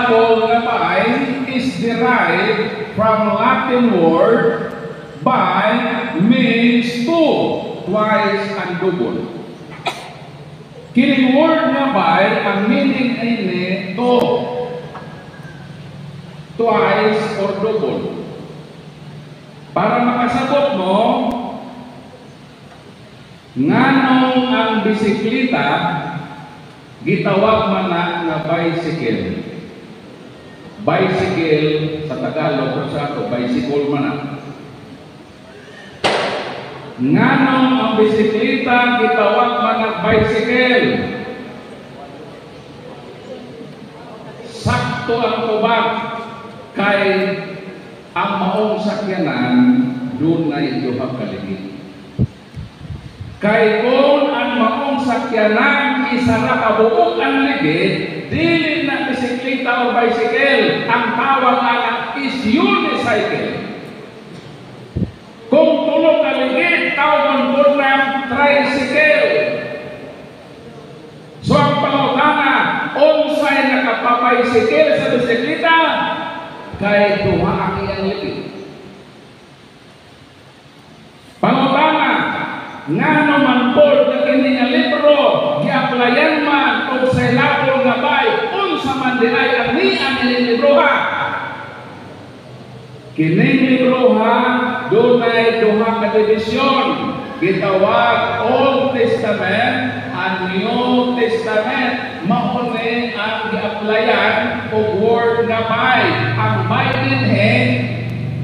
syllable nga bi is derived from Latin word bi, means two, twice and double. Kining word nga bi, ang meaning ay ni two, twice or double. Para makasabot mo, nganong ang bisikleta gitawag man na nga bicycle? Bicycle sa Tagalog, pero sa ato bicycle man na. Nganong ang bisikleta gitawag man na bicycle? Sakto ang tubag kay ang maong sakyanan dunay duha ka ligid. Kay kung ang maong sakyanan isa ra ka buok ang ligid, dili na bisikleta o bicycle. Ang tawag ana is unicycle. Kung tulo ka ligid, tawagon po ng tricycle. So ang pangutana, unsay nakapabicycle sa bisikleta? Kay duha ang iyang ligid. Pangutana, ngano man pod nga kini nga libro gi-applyan man og syllable nga bi, unsa man di ay ang nian ini libroha? Kining libroha dunay duha ka dibisyon, gitawag Old Testament and New Testament. Mao ni ang gi-applyan og word nga bi. Ang bi dinhi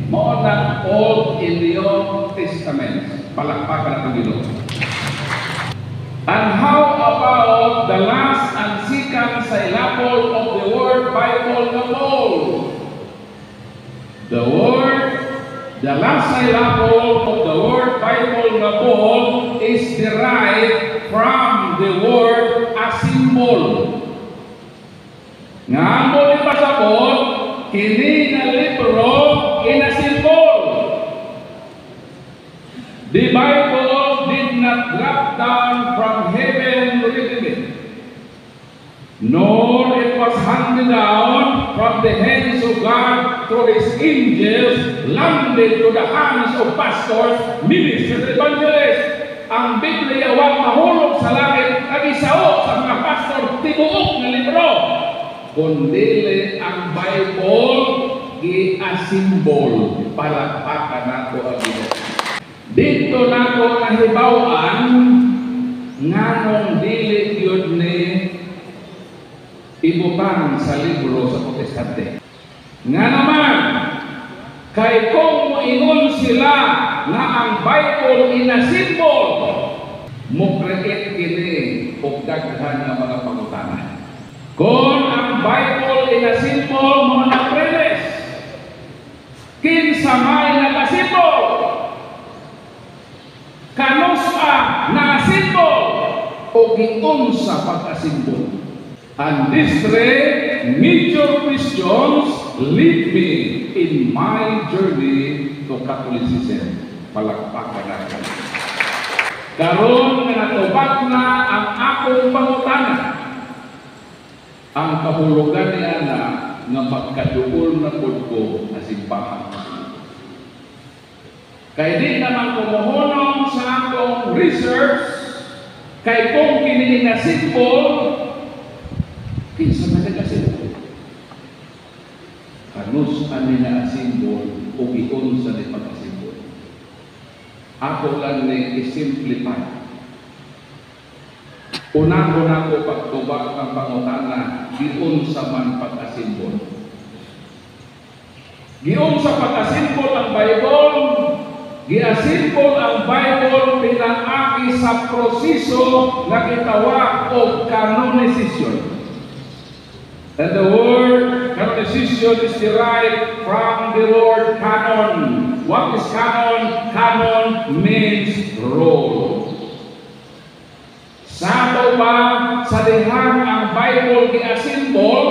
mao nang Old and New Testament. Palakpakan ang Ginoo. And how about the last and second syllable of the word Bible nga Paul? The last syllable of the word Bible nga Paul is derived from the word assemble. Nga mo ni pasabot, kini nga libro inassemble. The Bible did not drop down from heaven ready-made, nor it was handed down from the hands of God through His angels, landed to the hands of pastors, ministers, and evangelists. Ang Biblia wa mahulog sa langit kag isao sa mga pastor tibuok nga libro. Kundili ang Bible gi-assemble. Palakpakan nato ang Ginoo. Dito nako nahibaw-an nganong dili gyud ni ibutang sa libro sa Protestante. Nga naman, kay kung moingon sila nga ang Bible inassemble, mo create kini og daghan nga mga pangutana. Kung ang Bible inassemble, mo na premise. Kinsa may nag-assemble? Kanus-a na-assemble o giunsa pag-assemble? And these three major questions lead me in my journey to Catholicism. Palakpakan natin. Karon nga natubag na ang akong pangutana, ang kahulugan niya na nga magkaduol na pud ko sa simbahan. Kay di naman ko mohunong sa akong research, kay kung kini na symbol, kinsa man nag-symbol? Kanus ani na symbol o giunsa ni pag-symbol? Ako lang ni i-simplify. Una-una ko pagtubag ang pangutana, giunsa man pag-assemble? Giunsa pag-assemble ang Bible? Giassemble ang Bible pinaagi sa proseso nga gitawag og canonization. And the word canonization is derived from the word canon. What is canon? Canon means rule. Sa ato pa, sa dihang ang Bible giassemble,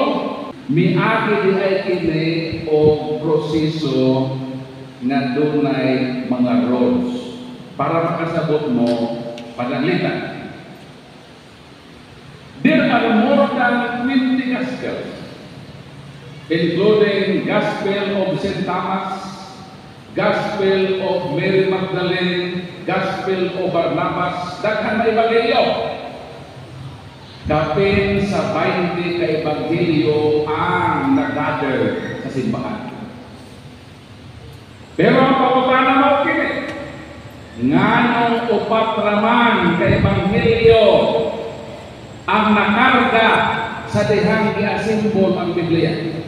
miagi di ay kini og proseso nga dunay mga rules. Para makasabot mo, pananglitan. There are more than 20 Gospels. Including Gospel of St. Thomas, Gospel of Mary Magdalene, Gospel of Barnabas, daghan na ebanghelyo. Kapin sa 20 ka ebanghelyo ang nag-gather sa simbahan. Pero ang pangutana mao kini, nganong upat raman ka ebanghelyo ang nakarga sa dihang giasimbol ang Biblia?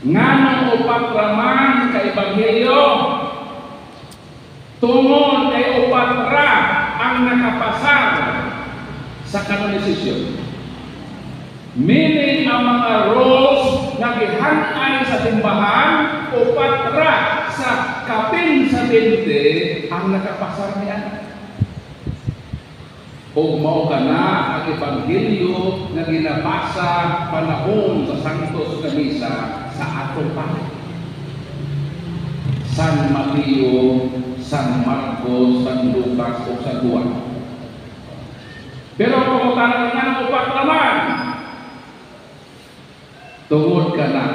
Nganong upat raman ka ebanghelyo? Tungod kay upat ra ang nakapasar sa canonization. Meaning, ang mga rules nga gihan-ay sa simbahan, upat ra sa kapin sa 20 ang nakapasar niya. Ug mao kana ang ebanghelyo nga ginabasa panahon sa Santos nga Misa sa atong pari. San Mateo, San Marcos, San Lucas ug San Juan. Pero ang pangutana, nga upat naman? Tungod kana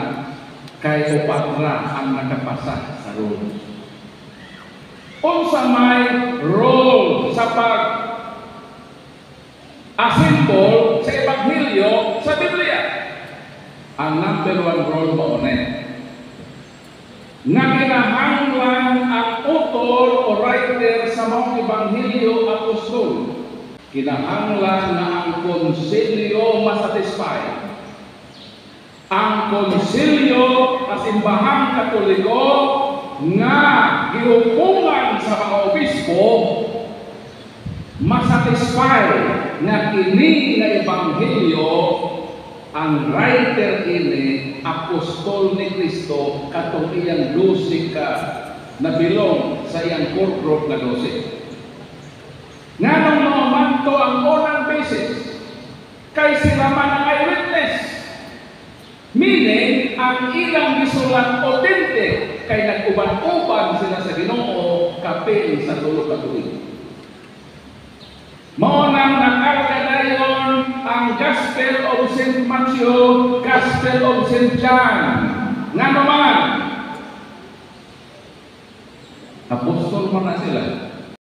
kay upat ra ang nakapasa sa rules. Unsa may role sa pag assemble sa ebanghelyo sa Biblia? Ang number one role mao ni nga kinahanglan ang author o writer sa mga ebanghelyo apostol. Kinahanglan nga ang konsilyo masatisfy. Ang konsilyo sa Simbahang Katoliko nga gihukungan sa mga obispo masatisfy nga kini nga ebanghelyo, ang writer ini apostol ni Kristo, katong iyang 12 ka nabilong sa iyang core group nga 12. Nganong mao man to ang unang basis? Kay sila man ang eyewitness. Meaning, ang ilang gisulat authentic kay nag-uban-uban sila sa Ginoo kapin sa 3 ka tuig. Mao nang nakarga dayon ang Gospel of St. Matthew, Gospel of St. John. Ngano man? Apostol man na sila.